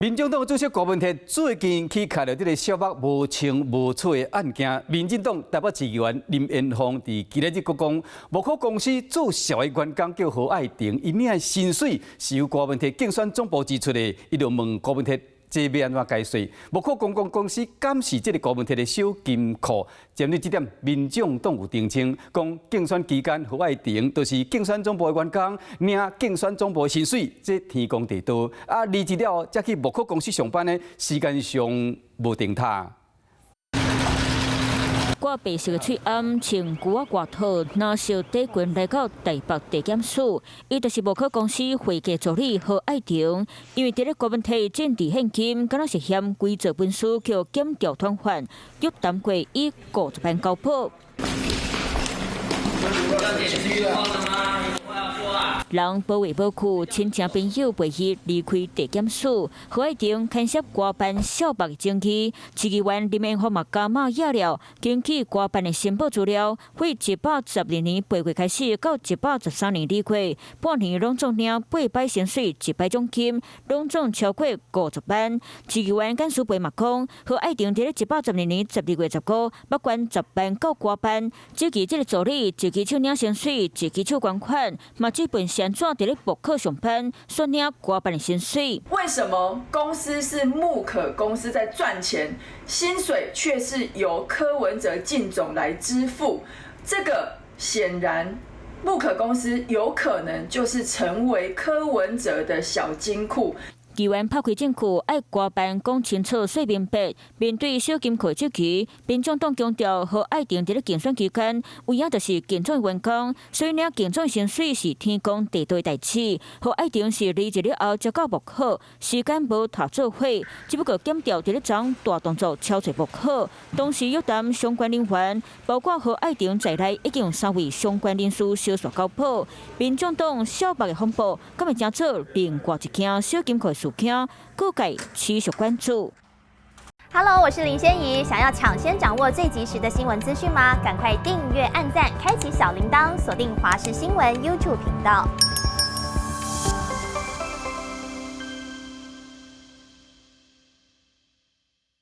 民眾黨主席柯文哲最近去開著這个小目無清無楚的案件，民進黨台北市議員林延鳳佇今仔日閣講，木可公司註銷的員工叫何愛婷，伊領的薪水是由柯文哲競選總部支出的，伊就問柯文哲這欲按怎解釋？木可公關公司敢是這个柯文哲的小金庫？針對這點，民眾黨有澄清，講競選期間何愛婷就是競選總部的員工，領競選總部的薪水，這天公地道。啊，離職了後才去木可公司上班的，時間上無定塔。掛白色的喙罨，穿龜仔外套，藍色短裙來到台北地檢署，伊就是木可公司會計助理何愛婷。因為佇咧柯文哲政治獻金，敢若是嫌偽造文書予檢調傳喚，約談過以50萬交保。人無話無去，親情朋友陪伊離開地檢署。何愛婷牽涉歌班小目的爭議，市議員林延鳳嘛加碼掖了。根據歌班的申報資料，從112年8月開始到113年2月，半年攏總領八擺薪水，一擺獎金，攏總超過50萬。市議員簡書培嘛講，何愛婷佇咧112年12月15，捌捐10萬到歌班，只記這个助理一支手領薪水，一支手捐款，嘛這份是按怎佇咧木可上班，煞領歌班的薪水？為什麼公司是木可公司在賺錢，薪水卻是由柯文哲競總來支付？這個顯然木可公司有可能就是成為柯文哲的小金庫。議員拍開證據，愛歌班講清楚、說明白。面對小金庫質疑，民眾黨強調何愛婷佇咧競選期間，有影就是競總員工，所以領競總薪水是天公地道的代誌。何愛婷是離職了後才到木可，時間無踏做伙，只不過檢調佇咧昨大動作敲揣木可，同時約談相關人員，包括何愛婷在內，已經有三位相關人士相紲交保。民眾黨小目的風暴，敢會成做另外一件小金庫事件，各界持續關注。 Hello，我是林仙怡，想要搶先掌握最及時的新聞資訊嗎？趕快訂閱、按讚、開啟小鈴鐺，鎖定華視新聞 YouTube 頻道。